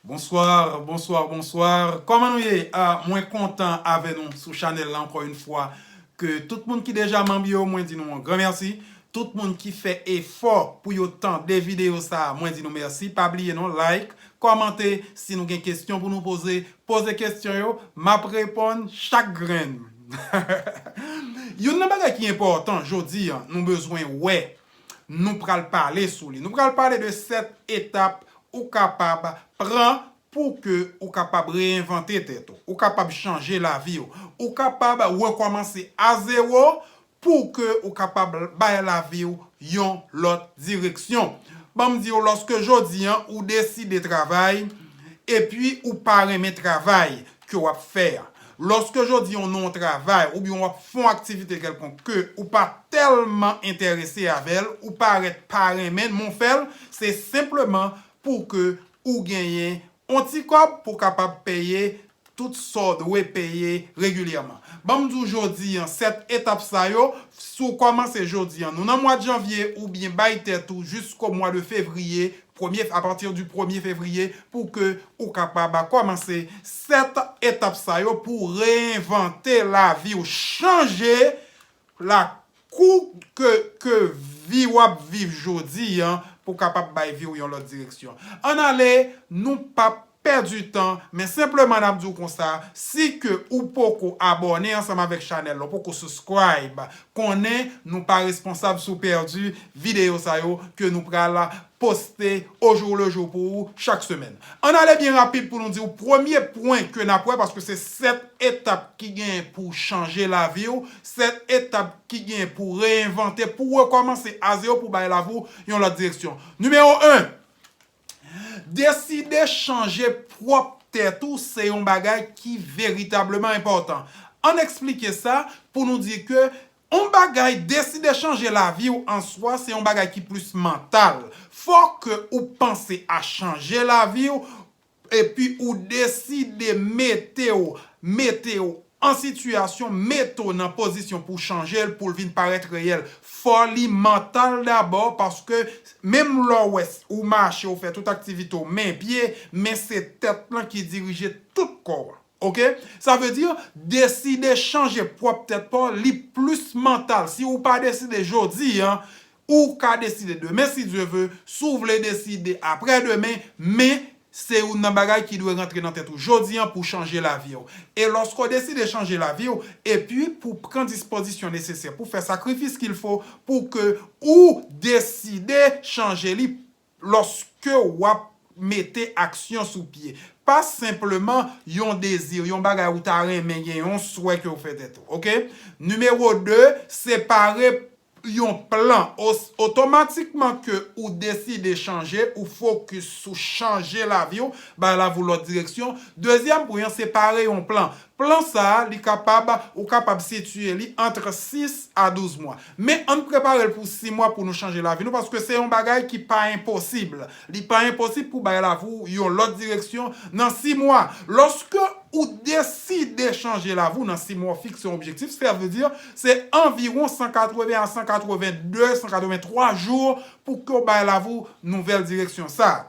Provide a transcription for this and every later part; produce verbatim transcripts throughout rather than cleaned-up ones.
Bonsoir, bonsoir, bonsoir. Kòman nou ye? Ah, mwen kontan avè nou sou chanèl la ankò yon fwa. Ke tout moun ki deja manm yo, mwen di nou yon gran mèsi. Tout moun ki fè efò pou yo tande videyo sa a, mwen di nou mèsi. Pa bliye non, like, kòmante. Si nou gen kesyon pou nou poze, poze kesyon yo. M ap reponn chak grenn. Youn nan bagay ki enpòtan jodi a, nou bezwen wè, nou pral pale sou li. Nou pral pale de sèt etap ou kapab pran pou ke ou kapab reyenvante tèt ou. Ou kapab chanje lavi w. Ou kapab rekòmanse a zewo pou ke ou kapab bay lavi w yon lòt direksyon. Ban m di w, lòske jodi a ou deside travay, epi ou pa renmen travay ke w ap fè a. Lòske jodi a ou nan yon travay, oubyen w ap fè yon aktivite kèlkonk ke ou pa tèlman enterese avè l, ou parèt pa renmen l, men w fè l, se senpleman pou ke ou genyen yon ti kòb pou w kapab peye tout sa w dwe peye regilyèman. Ban m di w jodi a, sèt etap sa yo, si w kòmanse jodi a, nou nan mwa janvye, oubyen bay tèt ou jisko mwa de fevriye, premye, à partir du premye fevriye, pou ke ou kapab kòmanse sèt etap sa yo pou reyenvante lavi w, chanje lakou ke, ke vi w ap viv jodi a pou kapab bay vi w yon lòt direksyon. Ann ale, nou p ap pèdi tan, men senpleman n ap di w konsa, si ke ou poko abòne ansanm avèk chanèl la, ou poko subscribe, konnen nou pa responsab si w pèdi videyo sa yo ke nou pral poste au jour le jour pou ou chak semèn. Ann ale byen rapid pou nou di w premye pwen ke n ap wè, paske se sèt etap ki genyen pou chanje lavi w, sèt etap ki genyen pou reyenvante, pou rekòmanse a zewo, pou bay lavi w yon lòt direksyon. Nimewo en, deside chanje pwòp tèt ou, se yon bagay ki veritableman enpòtan. Ann eksplike sa pou nou di ke yon bagay, deside chanje lavi w an swa, se yon bagay ki plis mantal. Fò ke ou panse a chanje lavi w, epi ou deside mete w, mete w an sitiyasyon, mete w nan pozisyon pou chanje l, pou l vin parèt reyèl. Fò li mantal dabò, paske menm lè w wè ou mache, ou fè tout aktivite w men pye, men se tèt lan ki dirije tout kò a. Oke? Sa vle di, deside chanje pwòp tèt pa w, li plis mantal. Si ou pa deside jodi a, ou ka deside demen, si Dye ve, si w vle deside aprè demen, men se youn nan bagay ki dwe rantre nan tèt ou jodi a pou chanje lavi w. E lòske w deside chanje lavi w, epi pou pran dispozisyon nesesè, pou fè sakrifis qu'il faut, pou ke ou deside chanje li, lòske w ap mete aksyon sou pye. Pa senpleman yon dezi, yon bagay ou ta renmen gen, yon swè ke w fè tèt ou, oke? Nimewo de, separe yon plan. Os-, otomatikman ke ou deside chanje, ou fokis sou chanje lavi w, bay lavi w lòt direksyon. Dezyèm pwen an, separe yon plan. Plan sa a, li kapab, ou kapab sitiye li ant sis a douz mwa. Men ann prepare l pou sis mwa pou nou chanje lavi nou, paske se yon bagay ki pa enposib. Li pa enposib pou bay lavi w yon lòt direksyon nan sis mwa. Lòske ou deside chanje lavi w nan sis mwa, w fikse yon objektif, sa vle di se anviwon san katreven a san katreven de, san katreven twa jou pou ke w bay lavi w nouvèl direksyon sa a.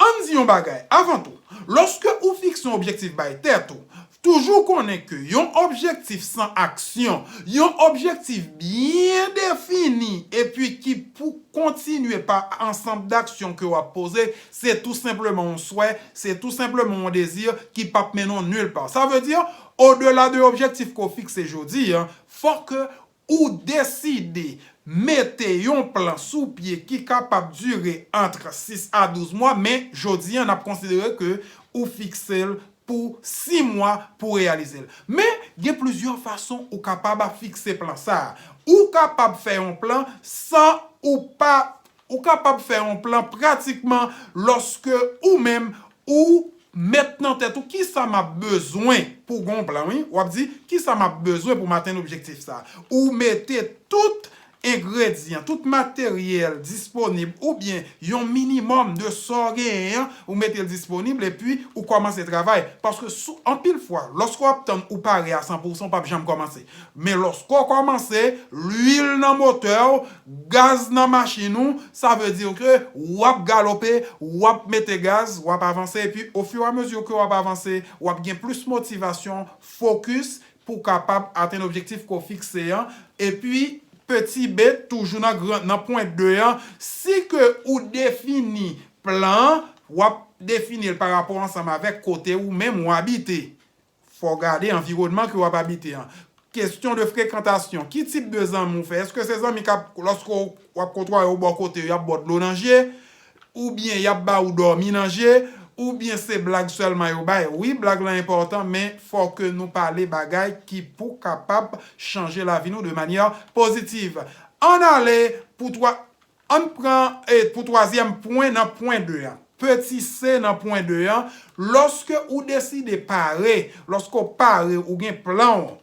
Ann di yon bagay, avan tou, lòske ou fikse yon objektif bay tèt ou, toujou konnen ke yon objektif san aksyon, yon objektif byen defini, epi ki pou kontinye pa ansanm d'aksyon ke w ap poze, se tou senpleman yon swè, se tou senpleman yon dezi ki p ap mennen w nil pa. Sa vle di, odela de objektif ke w fikse jodi a, fò ke ou deside mete yon plan sou pye ki kapab dire ant sis a douz mwa, men jodi a, n ap konsidere ke ou fikse l pou sis mwa pou reyalize l. Men, gen plizyè fason ou kapab fikse plan sa a. Ou kapab fè yon plan san ou pa, ou kapab fè yon plan pratikman lòske ou menm ou met nan tèt ou kisa m ap bezwen pou gon plan, wi. W ap di, kisa m ap bezwen pou m atenn objektif sa a. Ou mete tout engredyan, tout materyèl disponib oubyen yon minimòm de sa w genyen an, ou mete l disponib epi ou kòmanse travay. Paske sou, anpil fwa, lòske w ap tann ou pare a san pousan, w p ap janm kòmanse. Men lòske w kòmanse, lwil nan motè w, gaz nan machin ou, sa vle di ke w ap galope, w ap mete gaz, w ap avanse, epi ofiramezi ke w ap avanse, w ap gen plis motivasyon, fokis, pou w kapab atenn objektif ke w fikse an. Epi, peti B, toujou nan gran, nan pwen de an, si ke ou defini plan an, w ap defini l pa rapò ansanm avèk kote ou menm ou abite. Fò w gade anviwònman ke w ap abite an. Kesyon de frekantasyon. Ki tip de zanmi w fè? Èske se zanmi k ap, lòske w ap kotwaye yo bò kote yo, y ap ba w dlo nan je? Oubyen y ap ba ou dòmi nan je? Oubyen se blag sèlman yo bay? Wi, blag lan enpòtan, men fò ke nou pale bagay ki pou kapab chanje lavi nou de manyè pozitiv. Ann ale pou twa, ann pran, e, pou twazyèm pwen nan pwen de an. Peti C nan pwen de an, lòske ou deside pare, lòske w pare, ou gen plan w,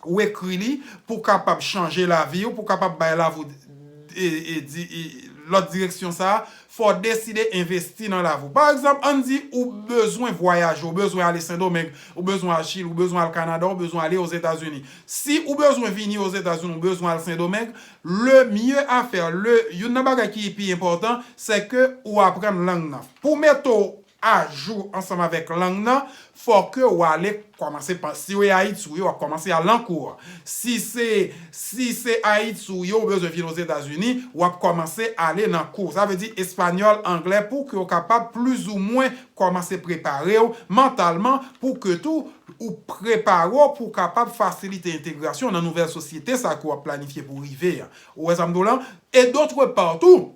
ou ekri li pou w kapab chanje lavi w, pou w kapab bay lavi w, e, e, di, e, lòt direksyon sa a, fò w deside envesti nan lavi w. Pa egzanp, ann di ou bezwen vwayaje, ou bezwen ale Sendomeng, ou bezwen al Chili, ou bezwen al Kanada, ou bezwen ale Ozetazini. Si ou bezwen vini Ozetazini, ou bezwen al Sendomeng, le mieux à faire, le, youn nan bagay ki pi enpòtan, se ke ou aprann lang nan. Pou mete w ajou ansanm avèk lang nan, fò ke w ale kòmanse pa, si w e Ayiti w ye, w ap kòmanse al nan kou. Si se, si se Ayiti w ye, ou bezwen vin Ozetazini, w ap kòmanse ale nan kou. Sa vle di espanyòl, anglè, pou ke w kapab plizoumwen kòmanse prepare w mantalman, pou ke tou ou prepare w pou w kapab fasilite entegrasyon nan nouvèl sosyete sa ke w ap planifye pou rive an. Ou wè sa m di w la? E dòt pa tou,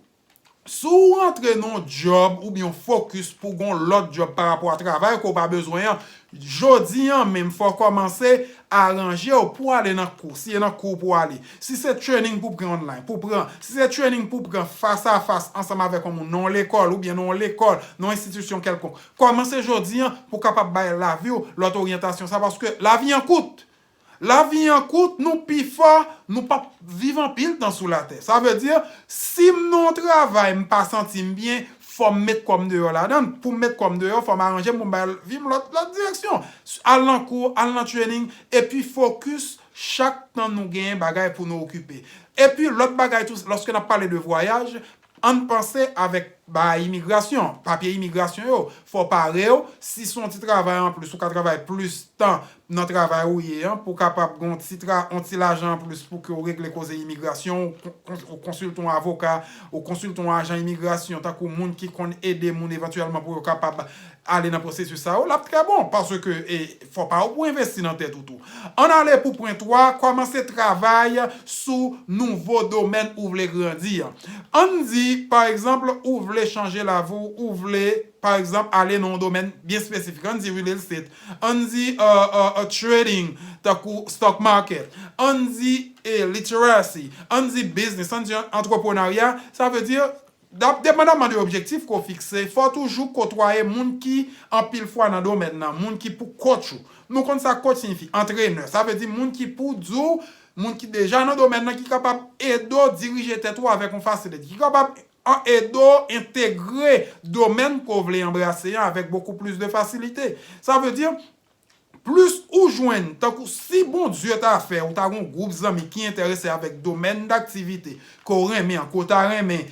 si w rantre nan yon djòb oubyen yon fokis pou gon lòt djòb pa rapò a travay ke w pa bezwen an, jodi an menm fò w kòmanse aranje w pou w ale nan kou, si e nan kou pou w ale. Si se training pou w pran online, pou w pran. Si se training pou w pran fas a fas ansanm avèk yon moun nan yon lekòl oubyen nan yon lekòl, nan yon enstitisyon kèlkonk, kòmanse jodi an pou w kapab bay lavi w lòt oryantasyon sa, paske lavi an kout. Lavi an kout, nou pi fò, nou p ap viv anpil tan sou latè. Sa vle di, si m nan yon travay, m pa santi m byen, fò m met kò m deyò ladan l. Pou m met kò m deyò, fò m aranje m pou m bay vi m lòt, lòt direksyon. Al nan kou, al nan training, epi fokis chak tan nou genyen bagay pou nou okipe. Epi lòt bagay tou, lòske n ap pale de vwayaj, ann panse avèk ba imigrasyon, papye imigrasyon yo. Fò w pare w, si se yon ti travay anplis, ou ka travay plis tan nan travay ou ye an, pou w kapab gen yon ti tra-, yon ti lajan anplis pou ke w regle koze imigrasyon, ou kon-, kon-, ou konsilte yon avoka, ou konsilte yon ajan imigrasyon, tankou moun ki konn ede moun evantyèlman pou yo kapab ale nan pwosesis sa yo, l ap trè bon, paske, e, fò pa ou pou envesti nan tèt ou tou. Ann ale pou pwen twa, kòmanse travay sou nouvo domèn ou vle grandi an. Ann di, pa egzanp, ou vle chanje lavi w, ou vle, pa egzanp, ale nan yon domèn byen espesifik. Ann di real estate, ann di, euh, euh, euh, trading, tankou stock market, ann di, e, literacy, ann di business, ann di antreprenarya, sa vle di, dap-, depandaman de objektif ke w fikse, fò w toujou kotwaye moun ki anpil fwa nan domèn nan, moun ki pou coach ou. Nou konn sa coach siyifi, antrenè. Sa vle di moun ki pou di w, moun ki deja nan domèn nan, ki kapab ede w dirije tèt ou avèk yon fasilite, ki kapab an-, ede w entegre domèn ke w vle anbrase an avèk bokou plis de fasilite. Sa vle di, plis ou jwenn, tankou si Bondye ta fè, ou ta gen yon gwoup zanmi ki enterese avèk domèn daktivite ke w renmen an, ke w ta renmen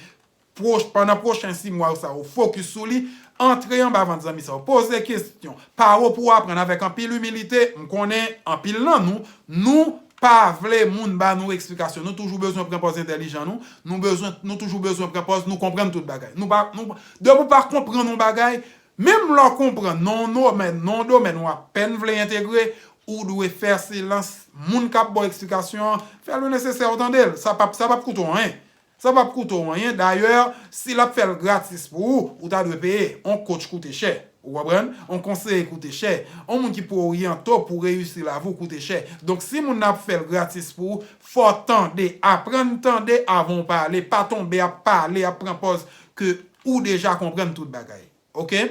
pwoch-, pandan pwochen sis mwa yo sa yo, fokis sou li, antre anba vant zanmi sa yo, poze kesyon, pare w pou w aprann avèk anpil imilite. M konnen anpil nan nou, nou pa vle moun ba nou eksplikasyon. Nou toujou bezwen pran pòz entèlijan nou, nou bezwen, nou toujou bezwen pran pòz nou konprann tout bagay. Nou pa, nou, depi w pa konprann yon bagay, menm lè w konprann nan yon domèn, nan yon domèn ou apèn vle entegre, ou dwe fè silans. Moun k ap ba w eksplikasyon an, fè le nesesè ou tande l. Sa p ap, sa p ap koute w anyen. Sa p ap koute w anyen. Dayè, si l ap fè l gratis pou ou, ou ta dwe peye. On coach koute chè. Ou konprann? On konseye koute chè. On moun ki pou oryante w pou reyisi lavi w koute chè. Donk, si moun nan ap fè l gratis pou ou, fò w tande, aprann tande avan w pale. Pa tonbe ap pale, ap pran pòz ke ou deja konprann tout bagay. Oke?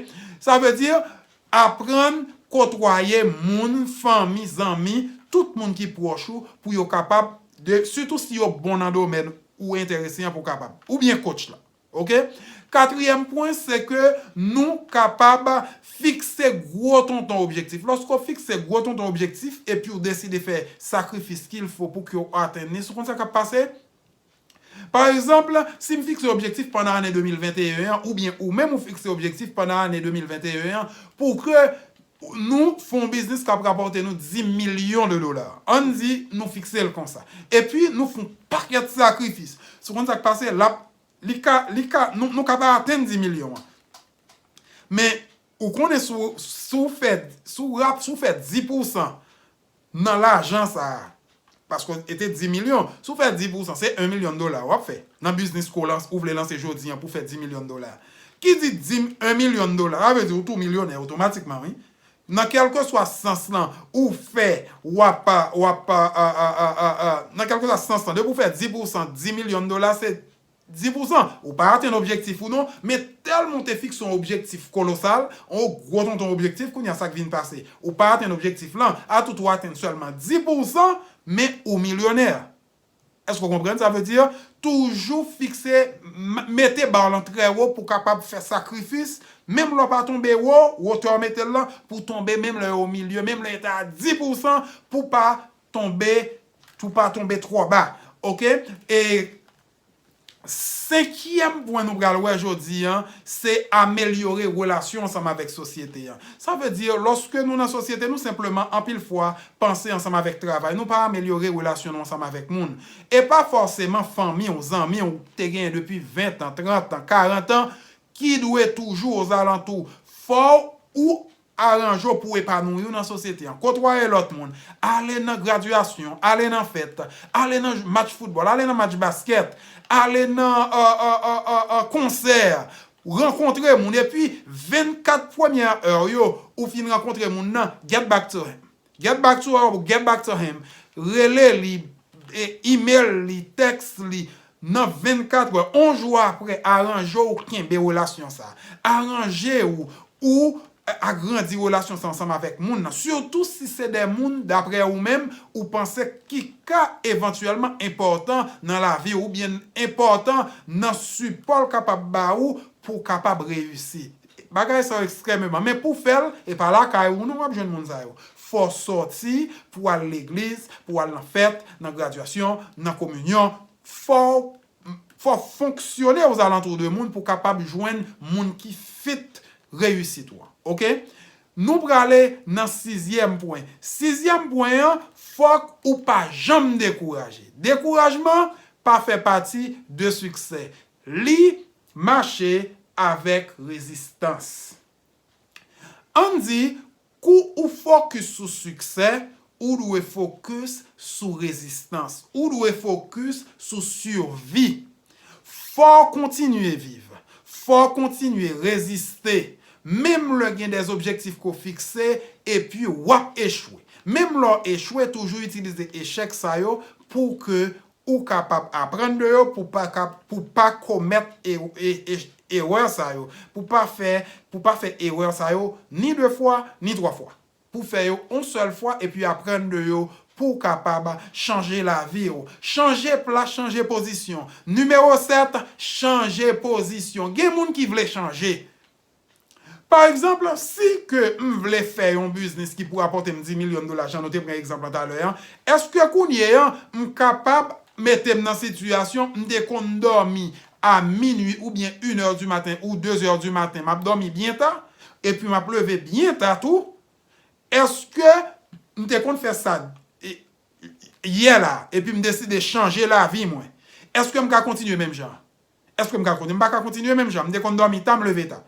Sa vle di, aprann kotwaye moun, fanmi, zanmi, tout moun ki pwòch ou pou yo kapab de, sitou si yo bon nan domèn ou enterese an pou w kapab. Oubyen coach la. Oke? Katriyèm pwen, se ke nou kapab fikse gwo tonton objektif. Lòske w fikse gwo tonton objektif epi w deside fè sakrifis qu'il faut pou ke w atenn li, si w konn sa k ap pase? Pa egzanp, si m fikse objektif pandan ane de mil venteyen an, oubyen ou menm ou fikse objektif pandan ane de mil venteyen an, pou ke nou fè yon biznis k ap rapòte nou dis milyon de dola. Ann di nou fikse l konsa. Epi nou fè yon pakèt sakrifis. Si w konn sa k pase, l ap, li ka, li ka, nou, nou ka pa atenn dis milyon an. Men, ou konnen si w, si w fè, si w rap, si w fè dis pousan nan lajan sa a, paske e te dis milyon, si w fè dis pousan, se en milyon dola w ap fè nan biznis ke w lans-, ou vle lanse jodi an pou fè dis milyon dola. Ki di dis, en milyon dola, sa vle di ou tou milyonè otomatikman, wi. Nan kèlkeswa sans lan, ou fè, w ap, w ap, a, a, a, a, a, nan kèlkeswa sans lan, depi w fè dis pousan, dis milyon dola, se dis pousan. Ou pa atenn objektif ou non, men tèlman w te fikse yon objektif kolosal, yon gwo tonton objektif, kounye a sa k vin pase. Ou pa atenn objektif lan, atout ou atenn sèlman dis pousan, men ou milyonè. Èske w konprann? Sa vle di, toujou fikse, m-, mete ba w lan trè wo pou w kapab fè sakrifis, menm lè w pa tonbe wo, wotè w mete l lan, pou w tonbe menm lè w o milye, menm lè w te a dis pousan, pou w pa tonbe, pou w pa tonbe twò ba. Oke? E senkyèm pwen nou pral wè jodi an, se amelyore relasyon ansanm avèk sosyete an. Sa vle di, lòske nou nan sosyete, nou senpleman, anpil fwa, panse ansanm avèk travay. Nou pa amelyore relasyon nou ansanm avèk moun. E pa fòseman fanmi w, zanmi w, ou te genyen depi ven tan, trant an, karant an, ki dwe toujou ozalantou. Fò w aranje w pou w epanouyi w nan sosyete an. Kotwaye lòt moun. Ale nan gradyasyon, ale nan fèt, ale nan match foutbòl, ale nan match baskèt, ale nan, euh, euh, euh, euh, euh, konsè. Rankontre moun. Epi, vennkat premyè è yo, ou fin rankontre moun nan, get back to him. Get back to her, get back to him. Rele li, e, email li, tèks li. Nan vennkat è, yon jou apre, aranje w kenbe relasyon sa. Aranje w, ou, e, agrandi relasyon sa ansanm avèk moun nan. Sitou si se de moun, daprè ou menm, ou panse ki ka evantyèlman enpòtan nan lavi w, oubyen enpòtan nan sipò l kapab ba ou pou w kapab reyisi. Bagay sa yo ekstrèmeman. Men pou fè l, e pa lakay ou non w ap jwenn moun sa yo. Fò w sòti pou w al legliz, pou w al nan fèt, nan gradyasyon, nan kominyon. Fò w, fò w fonksyone ozalantou de moun pou w kapab jwenn moun ki fit reyisit ou an. Oke? Nou prale nan sizyèm pwen. Sizyèm pwen an, fòk ou pa janm dekouraje. Dekourajman pa fè pati de siksè. Li mache avèk rezistans. Ann di, kou ou fokis sou siksè, ou dwe fokis sou rezistans. Ou dwe fokis sou sivi. Fò w kontinye viv. Fò w kontinye reziste. Menm lè gen de objektif ke w fikse, epi w ap echwe. Menm lè w echwe, toujou itilize echèk sa yo pou ke ou kapab aprann de yo, pou pa ka, pou pa komèt e, e, e, erè sa yo, pou pa fè, pou pa fè erè sa yo ni de fwa, ni twa fwa. Pou fè yo yon sèl fwa epi aprann de yo pou w kapab chanje lavi w. Chanje plas, chanje pozisyon. Nimewo sèt, chanje pozisyon. Gen moun ki vle chanje. Pa egzanp, si ke m vle fè yon biznis ki pou rapòte m dis milyon dola, jan nou te pran egzanp lan talè an, èske kounye a m kapab mete m nan sitiyasyon m te konn dòmi a minui oubyen inè di maten ou dezè di maten, m ap dòmi byen ta, epi m ap leve byen ta tou? Èske m te konn fè sa, e, yè la, epi m deside chanje lavi mwen? Èske m ka kontinye menm jan? Èske m ka kontinye? M pa ka kontinye menm jan. M te konn dòmi ta, m leve ta.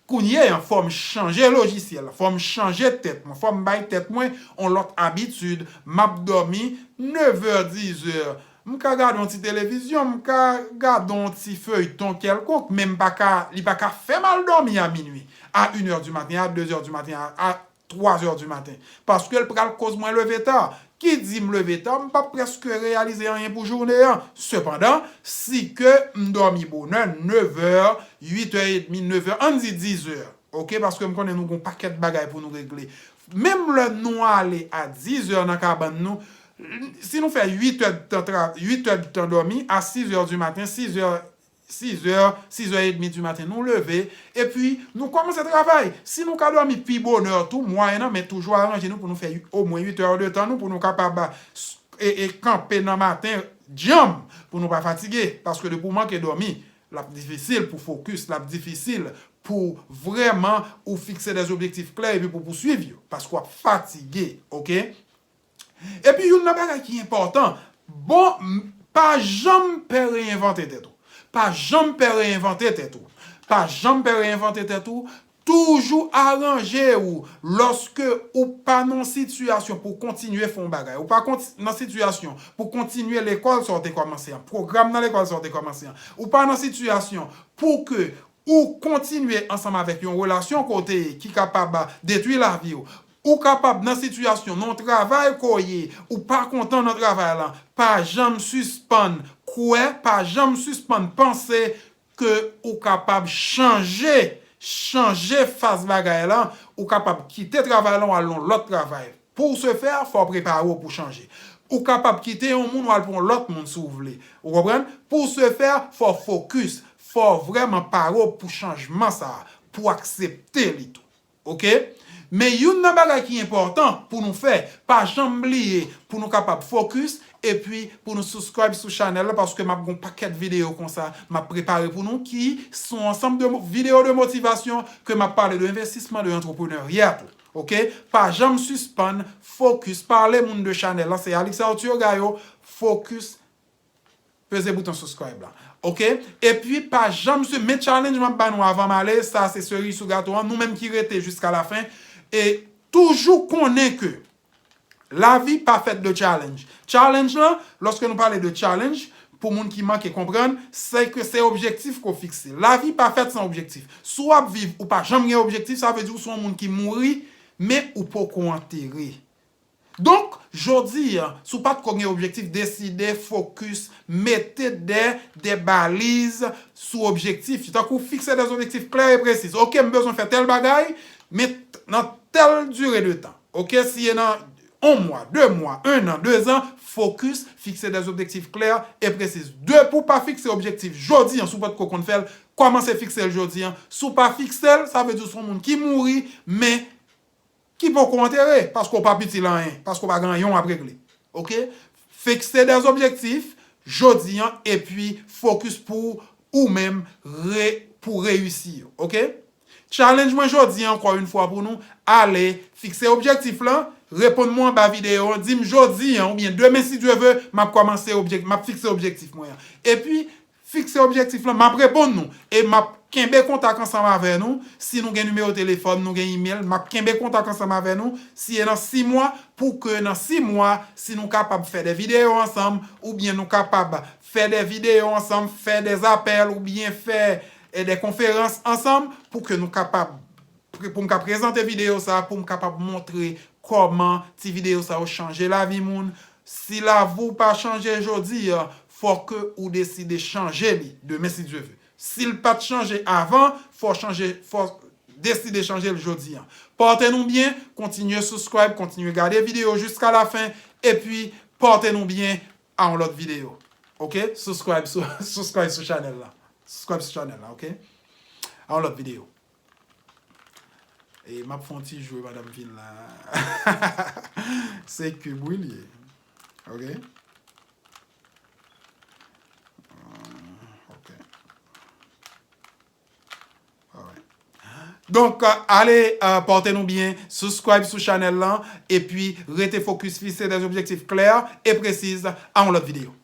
Kounye a, fò m chanje lojisyèl, fò m chanje tèt mwen, fò m bay tèt mwen yon lòt abitid. M ap dòmi nevè, dizè. M ka gade yon ti televizyon, m ka gade yon ti feyton kèlkonk, men m pa ka, li pa ka fè m al dòmi a minui, a inè di maten, a dezè di maten, a, a twazè di maten. Paske l pral koz mwen leve ta. Ki di m leve ta, m p ap prèske reyalize anyen pou jounen an. Sepandan, si ke m dòmi bonè, nevè, uitè edmi, nevè, ann di dizè. Oke, paske m konnen nou gon pakèt bagay pou nou regle. Menm lè nou ale a dizè nan kabann nou, Si nou fè uit è tan tra-, uit è tan dòmi, a sis è di maten, sis è, sis è, sis è edmi di maten, nou leve, epi nou kòmanse travay. Si nou ka dòmi pi bonè tou, mwayennan, men toujou aranje nou pou nou fè omwen uit è de tan nou, pou nou kapab e, e kanpe nan maten djanm, pou nou pa fatige. Paske depi w manke dòmi, l ap difisil pou fokis, l ap difisil pou vrèman ou fikse de objektif klè epi pou pouswiv yo, paske w ap fatige, oke? Epi youn nan bagay ki enpòtan, bon, m, pa janm pè reyenvante tèt ou. Pa janm pè reyenvante tèt ou. Pa janm pè reyenvante tèt ou. Toujou aranje ou lòske ou pa nan sitiyasyon pou kontinye fè yon bagay. Ou pa konti-, nan sitiyasyon pou kontinye lekòl sa w te kòmanse an, pwogram nan lekòl sa w te kòmanse an. Ou pa nan sitiyasyon pou ke ou kontinye ansanm avèk yon relasyon kote ki kapab detwi lavi w. Ou kapab nan sitiyasyon, nan yon travay ke w ye, ou pa kontan nan travay lan, pa janm sispann kwè, pa janm sispann panse ke ou kapab chanje, chanje fas bagay lan, ou kapab kite travay lan, w al nan yon lòt travay. Pour ce faire, fò w prepare w pou chanje. Ou kapab kite yon moun, w al pran yon lòt moun si w vle. Ou konprann? Pour ce faire, fò w fokis, fò w vrèman pare w pou chanjman sa a, pou w aksepte li tou. Oke? Men youn nan bagay ki enpòtan pou nou fè, pa janm bliye pou nou kapab fokis, epi pou nou subscribe sou chanèl la, paske m ap gen yon pakèt videyo konsa m ap prepare pou nou, ki se yon ansanm de mo-, videyo de motivasyon ke m ap pale de envestisman, de antreprenarya tou. Oke? Pa janm sispann fokis, pale moun de chanèl la, se Alix Arthur Gaillot, fokis, peze bouton subscribe la. Oke? Epi pa janm sispann, men challenge m ap ba nou avan m ale, sa se seri sou gato an, nou menm ki rete jiska lafen, e toujou konnen ke lavi pa fèt de challenge. Challenge lan, lòske nou pale de challenge, pou moun ki manke konprann, se ke se objektif ke w fikse. Lavi pa fèt san objektif. Si w ap viv, ou pa janm gen objektif, sa vle di ou se yon moun ki mouri, men ou poko antere. Donk, jodi a, si w pa t ko gen objektif, deside fokis, mete de, de baliz sou objektif. Tankou fikse de objektif klè e presiz. Oke, m bezwen fè tèl bagay, men t-, nan tèl dire de tan. Oke, si e nan yon mwa, de mwa, en an, de zan, fokis, fikse de objektif klè e presiz. Depi w pa fikse objektif jodi an, si w pa t ko konn fè l, kòmanse fikse l jodi an. Si w pa fikse l, sa vle di w se yon moun ki mouri, men ki poko antere, paske w p ap itil anyen, paske w pa gen anyen w ap regle. Oke? Fikse de objektif jodi an, epi fokis pou ou menm re-, pou reyisi yo. Oke? Challenge mwen jodi an, ankò yon fwa pou nou, ale, fikse objektif lan, reponn mwen anba videyo an, di m jodi an, oubyen demen si Dye ve, m ap kòmanse objek-, m ap fikse objektif mwen an. Epi, fikse objektif lan, m ap reponn nou. E m ap kenbe kontak ansanm avè nou. Si nou gen nimewo telefòn, nou gen email, m ap kenbe kontak ansanm avè nou. Si e nan sis mwa, pou ke nan sis mwa, si nou kapab fè de videyo ansanm, oubyen nou kapab fè de videyo ansanm, fè de apèl, oubyen fè, e, de konferans ansanm, pou ke nou kapab pre-, pou m ka prezante videyo sa a, pou m kapab montre kòman ti videyo sa yo chanje lavi moun. Si lavi w pa chanje jodi a, fò ke ou deside chanje li demen si Dye ve. Si l pa t chanje avan, fò chanje, fò deside chanje l jodi an. Pòte nou byen, kontinye subscribe, kontinye gade videyo jiska lafen, epi pòte nou byen a yon lòt videyo. Oke? Subscribe sou, subscribe sou chanèl la. Subscribe sou chanèl la, oke? A yon lòt videyo. E m ap fè yon ti jwe pandan m fin la. Se kib wi l ye. Oke? Hmm, oke. Alright. Donk, euh, ale, euh, pòte nou byen, subscribe sou chanèl lan, epi rete fokis, fikse de objektif klè e presiz a yon lòt videyo.